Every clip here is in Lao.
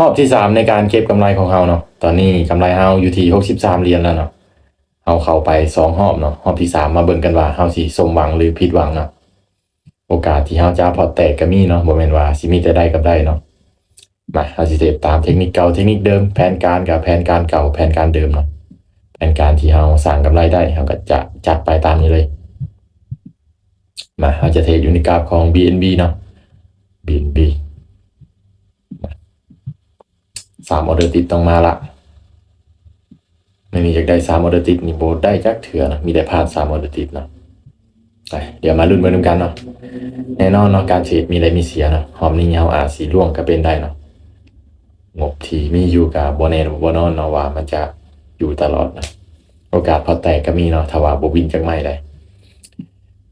ອບທີສາມໃນການເກັບກຳໄລຂອງເຮົາເນາະ. ຕອນນີ້ກຳໄລເຮົາຢູ່ທີ່ຫົກສິບສາມຫຼຽນແລ້ວເນາະ. ເຮົາເຂົ້າໄປສອງຮອບເນາະ. ຮອບທີສາມມາເບິ່ງກັນວ່າເຮົາຊິສົມຫວັງ ຫຼື ຜິດຫວັງເນາະ. ໂອກາດທີ່ເຮົາຈະພອດແຕກກໍມີເນາະ, ບໍ່ແມ່ນວ່າຊິມີແຕ່ໄດ້ກັບໄດ້ເນາະ. ມາ ເຮົາຊິເຮັດຕາມເທັກນິກເກົ່າ ເທັກນິກເດີມ, ແຜນການກໍແຜນການເກົ່າ ແຜນການເດີມເນາະ. ແຜນການທີ່ເຮົາສ້າງກຳໄລໄດ້ ເຮົາກໍຈະຈັດໄປຕາມນີ້ເລີຍ. ມາ ເຮົາຈະເທຣດຢູ່ໃນກາຟຂອງ BNB ເນາະ, BNB. ມາ ສາມອອເດີຕິດຕ້ອງມາລະ. ແມ່ນນີ້ ຢາກໄດ້ສາມອອເດີຕິດນີ້ບໍ່ໄດ້ຈັກເທື່ອນະ, ມີແຕ່ພາດສາມອອເດີຕິດເນາະ. ໄປ ດຽວມາລຸ້ນເບິ່ງນຳກັນເນາະ. ແນ່ນອນເນາະ, ການເທຣດມີໄດ້ມີເສຍເນາະ. ຮອບນີ້ເຮົາອາດຊິລ່ວງກໍເປັນໄດ້ເນາະ. ງົບທີ່ມີຢູ່ກໍບໍ່ແນ່ບໍ່ນອນເນາະວ່າມັນຈະຢູ່ຕະຫຼອດນະ. ໂອກາດພອດແຕກກໍມີເນາະ ຖ້າວ່າບໍ່ວິນຈັກໄມ້ໄດ໋.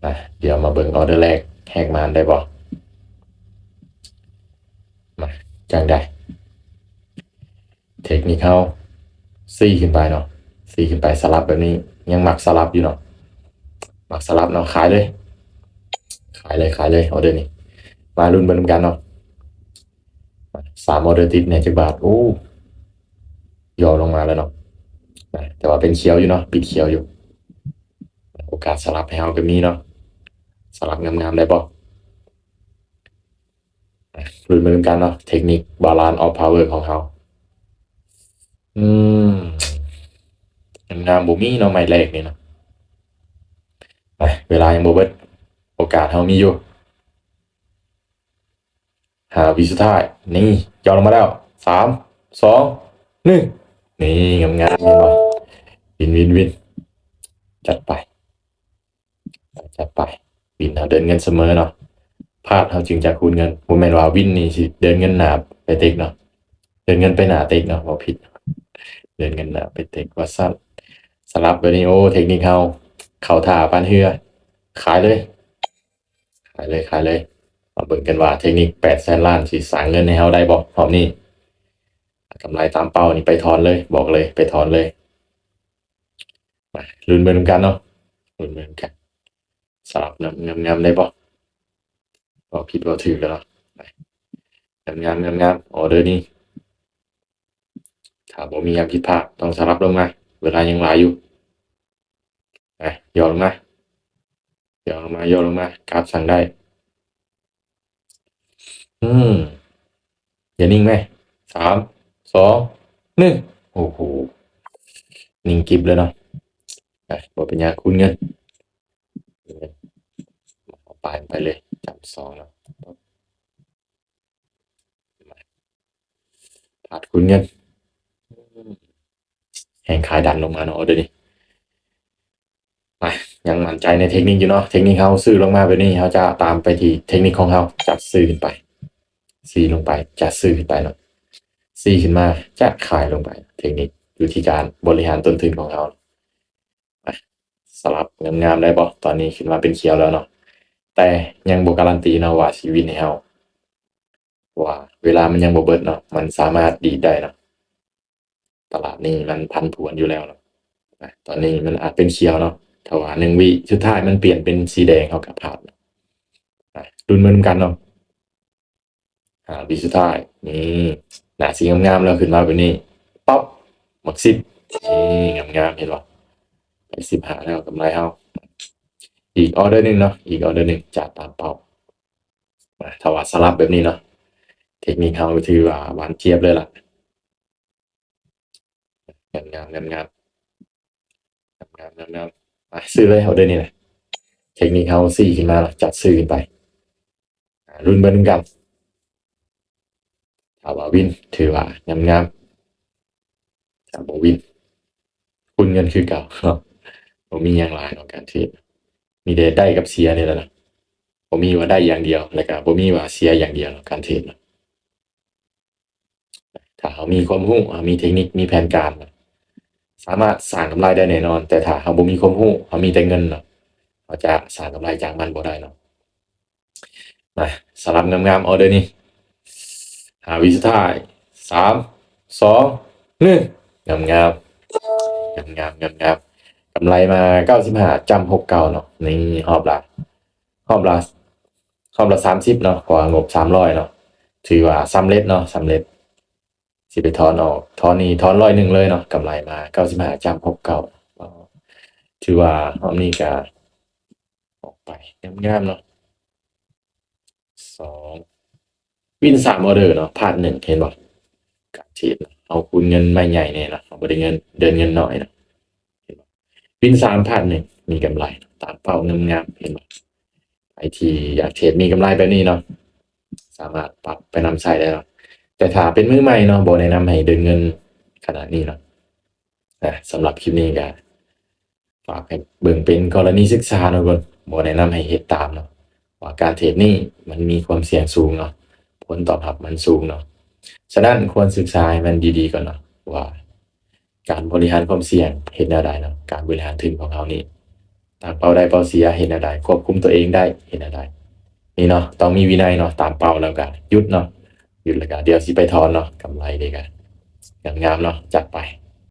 ມາ ດຽວມາເບິ່ງອອເດີແລກ ແຫກມານໄດ້ບໍ່? ມາ ຈັ່ງໃດ? ເທັກນິກເຮົາຊີ້ຂຶ້ນໄປເນາະ, ຊີ້ຂຶ້ນໄປສະຫຼັບແບບນີ້. ຍັງມັກສະຫຼັບຢູ່ເນາະ, ມັກສະຫຼັບເນາະ. ຂາຍເລີຍ ຂາຍເລີຍ ຂາຍເລີຍ ອອເດີນີ້. ມາລຸ້ນເບິ່ງນຳກັນເນາະ. ສາມອອເດີຕິດແນ່ຈັກບາດ. ໂອ້ ຫຍໍ້ລົງມາແລ້ວເນາະ, ແຕ່ວ່າເປັນຂຽວຢູ່ເນາະ, ປິດຂຽວຢູ່. ໂອກາດສະຫຼັບໃຫ້ເຮົາກໍມີເນາະ, ສະຫຼັບງາມໆ ໄດ້ບໍ່? ລຸ້ນເບິ່ງນຳກັນເນາະ ເທັກນິກ Balance of Power ຂອງເຮົາ. ອືມ ງາມໆ ບໍ່ມີເນາະ ໄມ້ແລກນີ້ເນາະ. ໄປ ເວລາຍັງບໍ່ເບິດ, ໂອກາດເຮົາມີຢູ່. ຫ້າວິສຸດທ້າຍ. ນີ້ ຫຍໍ້ລົງມາແລ້ວ. ສາມ ສອງ ໜຶ່ງ. ນີ້ ງາມໆ ເຫັນບໍ່? ວິນ ວິນ ວິນ. ຈັດໄປ ຈັດໄປ. ວິນເຮົາເດີນເງິນສະເໝີເນາະ, ພາດເຮົາຈຶ່ງຈະຄູນເງິນ. ບໍ່ແມ່ນວ່າວິນນີ້ຊິເດີນເງິນໜ້າໄປເຕັກເນາະ, ເດີນເງິນໄປໜ້າເຕັກເນາະ, ເວົ້າຜິດ. ເດີນເງິນໜ້າໄປເຕັກວ່າຊັ້ນ. ສະຫຼັບແບບນີ້ ໂອ້ ເທັກນິກເຮົາເຂົ້າທ່າປານເຮືອ. ຂາຍເລີຍ ຂາຍເລີຍ ຂາຍເລີຍ. ມາເບິ່ງກັນວ່າເທັກນິກແປດແສນລ້ານຊິສ້າງເງິນໃຫ້ເຮົາໄດ້ບໍ່ຮອບນີ້? ກຳໄລຕາມເປົ້ານີ້ໄປຖອນເລີຍ, ບອກເລີຍ ໄປຖອນເລີຍ. ມາ ລຸ້ນເບິ່ງນຳກັນເນາະ, ລຸ້ນເບິ່ງນຳກັນ. ສະຫຼັບງາມໆ ໄດ້ບໍ່? ເວົ້າຜິດເວົ້າຖືກແລ້ວເນາະ. ໄປ ງາມໆ ງາມໆ ອອເດີນີ້. ຖ້າບໍ່ມີຫຍັງຜິດພາດ ຕ້ອງສະຫຼັບລົງມາ, ເວລາຍັງຫຼາຍຢູ່. ໄປ ຫຍໍ້ລົງມາ ຫຍໍ້ລົງມາ ຫຍໍ້ລົງມາ. ກາບສັ່ງໄດ້. ອືມ ຢ່ານິ່ງແມ. ສາມ ສອງ ໜຶ່ງ. ໂອ້ໂຫ ນິ່ງກິບເລີຍເນາະ. ໄປ ບໍ່ເປັນຫຍັງ ຄູນເງິນ. ເອົາປາຍໄປເລີຍ ຈຳສອງເນາະ. ພາດຄູນເງິນ. ແຮງຂາຍດັນລົງມາເນາະ ເດີນີ້. ມາ ຍັງໝັ້ນໃຈໃນເທັກນິກຢູ່ເນາະ. ເທັກນິກເຮົາຊື້ລົງມາແບບນີ້ ເຮົາຈະຕາມໄປທີ່ເທັກນິກຂອງເຮົາ, ຈັດຊື້ຂຶ້ນໄປ. ຊີ້ລົງໄປ ຈັດຊື້ຂຶ້ນໄປເນາະ, ຊີ້ຂຶ້ນມາ ຈັດຂາຍລົງໄປ. ເທັກນິກຢູ່ທີ່ການບໍລິຫານຕົ້ນທຶນຂອງເຮົາ. ມາ ສະຫຼັບງາມໆ ໄດ້ບໍ່? ຕອນນີ້ຂຶ້ນມາເປັນຂຽວແລ້ວເນາະ, ແຕ່ຍັງບໍ່ກາລັນຕີເນາະວ່າຊິວິນໃຫ້ເຮົາ, ເພາະວ່າເວລາມັນຍັງບໍ່ເບິດເນາະ, ມັນສາມາດດີດໄດ້ເນາະ. ຕະຫຼາດນີ້ມັນຜັນຜວນຢູ່ແລ້ວເນາະ. ນະ ຕອນນີ້ມັນອາດເປັນຂຽວເນາະ, ຖ້າວ່າໜຶ່ງວິສຸດທ້າຍມັນປ່ຽນເປັນສີແດງ ເຮົາກໍພາດເນາະ. ນະ ລຸ້ນເບິ່ງນຳກັນເນາະ. ຫ້າວິສຸດທ້າຍ ນີ້ ໜ້າຊິງາມໆ ແລ້ວ ຂຶ້ນມາແບບນີ້ ປັບ ໝາກສິບ ນີ້ ງາມໆ ເຫັນບໍ່? ໄປສິບຫ້າແລ້ວ ກຳໄລເຮົາ. ອີກອໍເດີໜຶ່ງເນາະ, ອີກອໍເດີໜຶ່ງ ຈາກຕາມເປົ້າ. ນະ ຖ້າວ່າສະຫຼັບແບບນີ້ເນາະ, ເທັກນິກເຮົາຖືວ່າຫວານຈຽບເລີຍລະ. ງາມໆ ງາມໆ ງາມໆ ງາມໆ ໄປ ຊື້ເລີຍ ອໍເດີນີ້ນະ. ເທັກນິກເຮົາຊີ້ຂຶ້ນມາລະ ຈັດຊື້ຂຶ້ນໄປ. ລຸ້ນເບິ່ງນຳກັນ. ຖ້າວ່າວິນ ຖືວ່າງາມໆ, ຖ້າບໍ່ວິນ ຄູນເງິນຄືເກົ່າເນາະ. ບໍ່ມີຫຍັງຫຼາຍເນາະ ການເທຣດ ມີແຕ່ໄດ້ກັບເສຍນີ້ແຫຼະນະ. ບໍ່ມີວ່າໄດ້ຢ່າງດຽວ ແລ້ວກະບໍ່ມີວ່າເສຍຢ່າງດຽວເນາະ ການເທຣດເນາະ. ຖ້າເຮົາມີຄວາມຮູ້, ເຮົາມີເທັກນິກ, ມີແຜນການ, ສາມາດສ້າງກຳໄລໄດ້ແນ່ນອນ. ແຕ່ຖ້າເຮົາບໍ່ມີຄວາມຮູ້, ເຮົາມີແຕ່ເງິນເນາະ, ເຮົາຈະສ້າງກຳໄລຈາກມັນບໍ່ໄດ້ເນາະ. ມາ ສະຫຼັບງາມໆ ອໍເດີນີ້. ຫ້າວິສຸດທ້າຍ. ສາມ ສອງ ໜຶ່ງ. ງາມໆ ງາມໆ ກຳໄລມາເກົ້າສິບຫ້າ ຈ້ຳ ຫົກເກົ້າ ເນາະ. ນີ້ຮອບລະ ຮອບລະ ຮອບລະສາມສິບເນາະ, ເພາະວ່າງົບສາມຮ້ອຍເນາະ. ຖືວ່າສຳເລັດເນາະ, ສຳເລັດ. ຊິໄປຖອນອອກ ຖອນນີ້ ຖອນຮ້ອຍໜຶ່ງເລີຍເນາະ ກຳໄລມາເກົ້າສິບຫ້າຈຸດຫົກເກົ້າ ຖືວ່າຮອບນີ້ກະອອກໄປງາມໆເນາະ. ສອງ ວິນສາມອອເດີເນາະ ພາດໜຶ່ງ ເຫັນບໍ່? ການເທຣດເນາະ ເຮົາຄູນເງິນໃໝ່ໃຫຍ່ແນ່ເນາະ ເຮົາບໍ່ໄດ້ເງິນ ເດີນເງິນນ້ອຍເນາະ ເຫັນບໍ່? ວິນສາມ ພາດໜຶ່ງ ມີກຳໄລຕາມເປົ້າງາມໆ ເຫັນບໍ່? ໃຜທີ່ຢາກເທຣດມີກຳໄລແບບນີ້ເນາະ ສາມາດປັບໄປນຳໃຊ້ໄດ້ເນາະ ແຕ່ຖ້າເປັນມືໃໝ່ເນາະ ບໍ່ແນະນຳໃຫ້ເດີນເງິນຂະໜາດນີ້ເນາະ. ອ່າ ສຳລັບຄລິບນີ້ກະ ຝາກໃຫ້ເບິ່ງເປັນກໍລະນີສຶກສາເນາະ ບໍ່ແນະນຳໃຫ້ເຮັດຕາມເນາະ ວ່າການເທຣດນີ້ມັນມີຄວາມສ່ຽງສູງເນາະ ຜົນຕອບຮັບມັນສູງເນາະ. ສະນັ້ນຄວນສຶກສາໃຫ້ມັນດີໆກ່ອນເນາະ ວ່າການບໍລິຫານຄວາມສ່ຽງເຮັດແນວໃດເນາະ ການບໍລິຫານທຶນຂອງເຮົານີ້ ຕັ້ງເປົ້າໄດ້ເປົ້າເສຍເຮັດແນວໃດ ຄວບຄຸມຕົວເອງໄດ້ເຮັດແນວໃດ ນີ້ເນາະ ຕ້ອງມີວິໄນເນາະ ຕາມເປົ້າແລ້ວກະຢຸດເນາະ ຢຸດແລ້ວກະດຽວຊິໄປຖອນເນາະ ກຳໄລເດ້ກະງາມໆເນາະ ຈັດໄປ.